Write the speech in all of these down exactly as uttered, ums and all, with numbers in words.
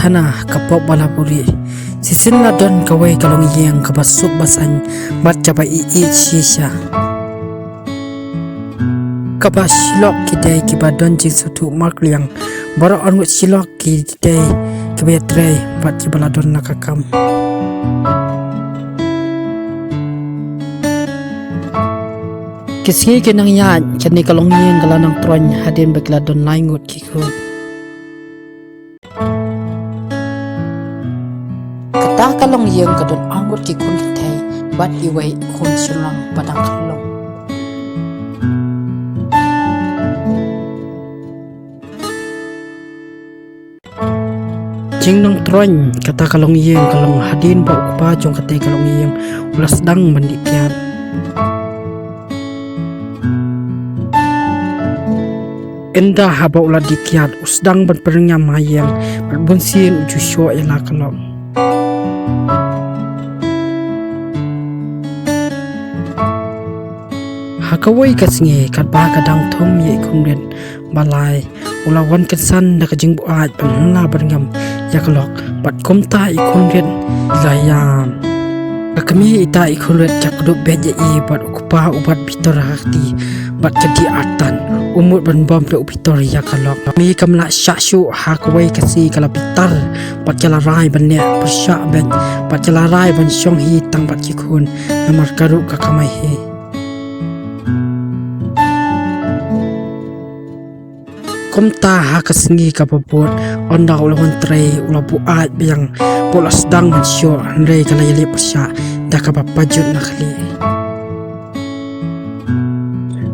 Hana ka pop ba la buri. Shisien la don kawei ka longïing kaba suk ba saiñ bad kaba ïeit shisha. Kaba shilok ki dei kiba don jingsngewthuh markylliang. Baroh arngut shilok ki dei kiba ïatrei bad kiba la don la ka kam. Ki sngi ki nang ïaid, kane ka longïing ka la nang troiñ hadien ba ki la don lai ngut ki khun. Kata ka longïing ka don ar ngut ki khun kynthei bad iwei i khun shynrang ba dang khyllung. Jingnang troiñ kata ka longïing ka long hadien ba u kpa jong kata ka longïing u la sdang ban dih kiad. Ynda haba u la dih kiad u sdang ban pyrngam ha ïing bad bunsien u ju shoh ïa la ka lok. Ha kawei ka sngi katba ka dang thung ïa i khunrit ba lai u la wan kynsan da ka jingbuaid ban hynla ban ngam ïa ka lok bad kumta i khunrit i la ïam. Ka kmie ita i khunrit ka kdup beit ïa i bad u kpa u bat bitor ha ka kti bad ka dih artat u mut ban bom da u bitor ïa ka lok. Ka kmie kam lah shah shuh ha kawei ka sngi ka la bitar bad ka la rai ban leh pyrshah beit bad ka la rai ban shong hi tang bad ki khun namar ka ruh ka kamai hi. Kumta ha ka sngi kaba bud ynda u la wan trei u la buaid biang ba u la sdang ban shoh hynrei ka la ïaleh pyrshah da kaba pajut na khlieh.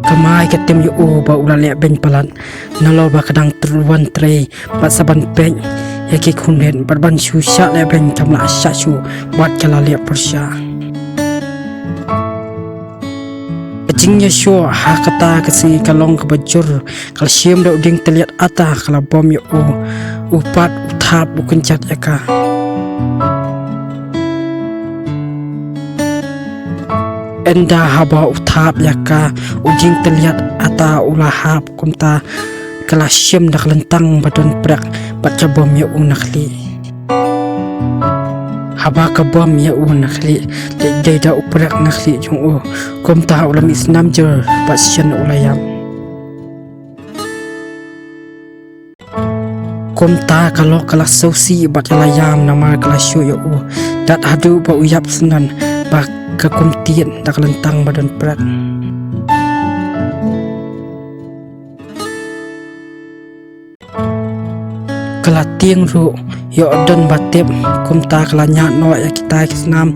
Kamai ka tim ïa u ba u la leh beiñ palat nalor ba ka dang tr- wan trei bad sa ban peit ïa ki khunrit bad ban shu shah leh beiñ kam lah shah shuh bad ka la leh pyrshah. Ka jingïashoh ha kata ka sngi ka long kaba jur, ka la shim da u dieng tylliat ata ka la bom ïa u, u pat u thap u kynjat ïa ka. Ynda haba u thap ïa ka u dieng tylliat ata u la hap kumta ka la shim da ka lyntang ba don prek bad ka bom ïa u na khlieh. Haba ka bom ïa u na khlieh, leit dei da u prek na khlieh jong u. Kumta u la mih snam jur bad shen u la ïap. Kumta ka lok ka la sngewsih bad ka la ïam namar ka la shoh ïa u. Dat haduh ba u ïap syndon ba ka kum tied da ka lyntang ba don prek. Ka la tieng ruh ïoh don ba tip, kumta ka la ñiad noh ïa kita ki snam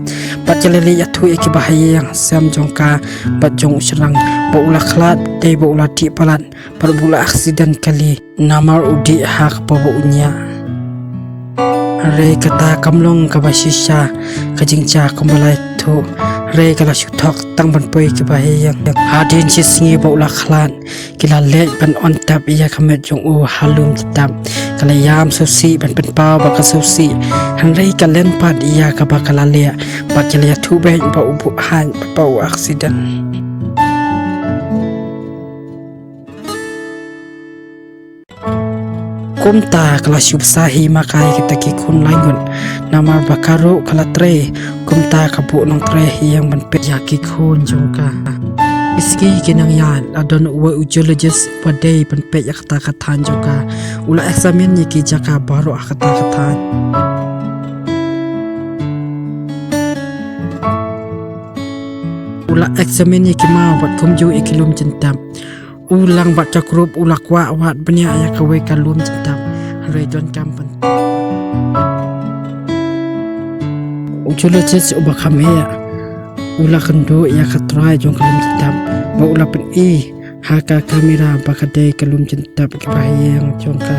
bad ka la leit ïathuh ïa ki bahaïing hasem jong ka bad jong u shynrang ba u la khlad dei ba u la dih palat bad ba u la aksiden kali namar u dih ha kaba u ñiah. Hynrei kata kam long kaba shisha ka jingjia kumba la ïathuh, hynrei ka la shu thok tang ban poi ki bahaïing. Hadien shi sngi ba u la khlad ki la leit ban on tap ïa ka met jong u ha lum jintap. Ka la ïam sngewsih ban pynpaw ba ka sngewsih, hynrei ka len pat ïa kaba ka la leh bad ka la ïathuh beit ba u buaid bad ba u aksiden. Kumta ka la shu bsa hi ma ka ïa kita ki khun lai ngut namar ba ka ruh ka la trei. Kumta ka buh nongtrei ha ïing ban peit ïa ki khun jong ka. Ki sngi ki nang ïaid la don uwei u geologist uba dei ban peit ïa kata ka thaiñ jong ka. U la examine ïa ki jaka baroh ha kata ka thaiñ. U la examine ïa ki maw bad kumjuh ïa ki lum jintap. U lang bad ka group u la kwah wad bniah ïa kawei ka lum jintap. Hynrei donkam ban. U geologist uba kham heh u la kynduh ïa ka trai jong ka lum jintap bad u la pyni ha ka kamera ba ka dei ka lum jintap ki bahaïing jong ka.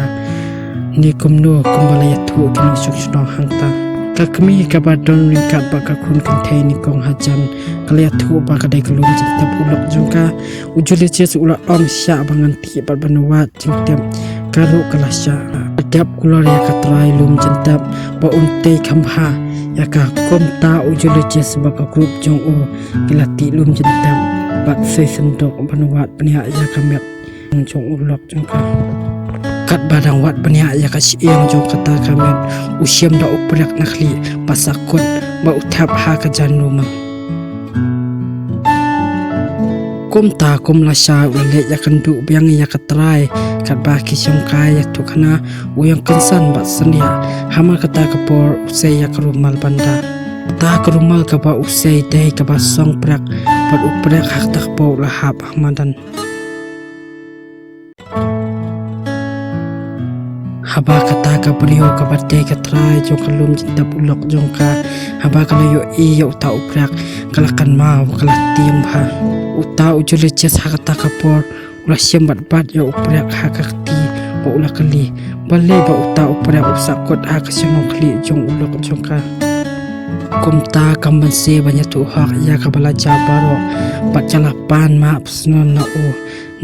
Ne kumno kumba la ïathuh ki nongshong shnong hangta. Ka kmie kaba don ryngkat bad ka khun kynthei nyngkong hajan ka la ïathuh ba ka dei ka lum jintap u lok jong ka. U geologist u la ong shah ba ngan tih bad ban wad jingtip. Ka ruh ka la shah. Ka dep kular ïa ka trai lum jintap ba un tei kham bha ïa ka. Kumta u geologist bad ka group jong u ki la tih lum jintap bad sei synduk ban wad bniah ïa ka met jong u lok jong ka. Katba dang wad bniah ïa ka shyieng jong kata ka met, u shim da u priak na khlieh bad sa kut bad u thep ha ka janrumang. Kumta kum lashai u la leit ïakynduh biang ïa ka trai, katba ki shongkai ïathuhkhana, u ïeng kynsan bad syndiah. Hamar kata ka por u sei ïa ka rumal ban da. Kata ka rumal kaba u sei dei kaba song priak, bad u priak ha kata ka por u la hap ha madan. Haba kata ka briew kaba dei ka trai jong ka lum jingtep u lok jong ka, haba ka la ïohi ïa uta u priak, ka la kynmaw, ka la tieng bha. Uta u Julius ha kata ka por u la shim bad bat ïa u priak ha ka kti, bad u la kylli. Balei ba uta u priak u sah kut ha ka shnong khlieh jong u lok jong ka? Kumta kam banse ban ïathuh hok ïa kaba la jia baroh, bad ka la pan map shnong na u.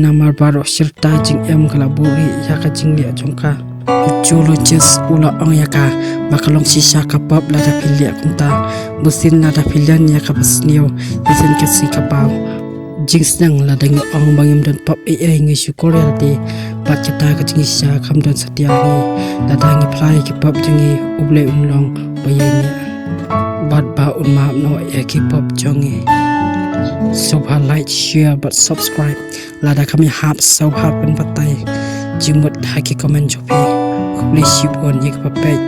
Namar baroh shirta jingim ka la buhrieh ïa ka jingleh jong ka. U Julius u la ong ïa ka ba ka long shisha ka pop lada phi leh kumta. Bunsien lada phi len ïa kaba sniew, phi sien ka sngi ka paw. Jingsneng lada ngi ong ba ngim don pop ei ei, ngi shukor ïa lade. Bad kata ka jingshisha kam don satia ngi. Lada ngi phla ïa ki pop jong ngi, U Blei un long ba ïaineh, bad ba un map noh ïa ki pop jong ngi. Sngewbha like, share bad subscribe. Lada kam ïahap, sngewbha pynbatai jingmut ha ki comment jong phi. Khublei shibun ïa kiba peit.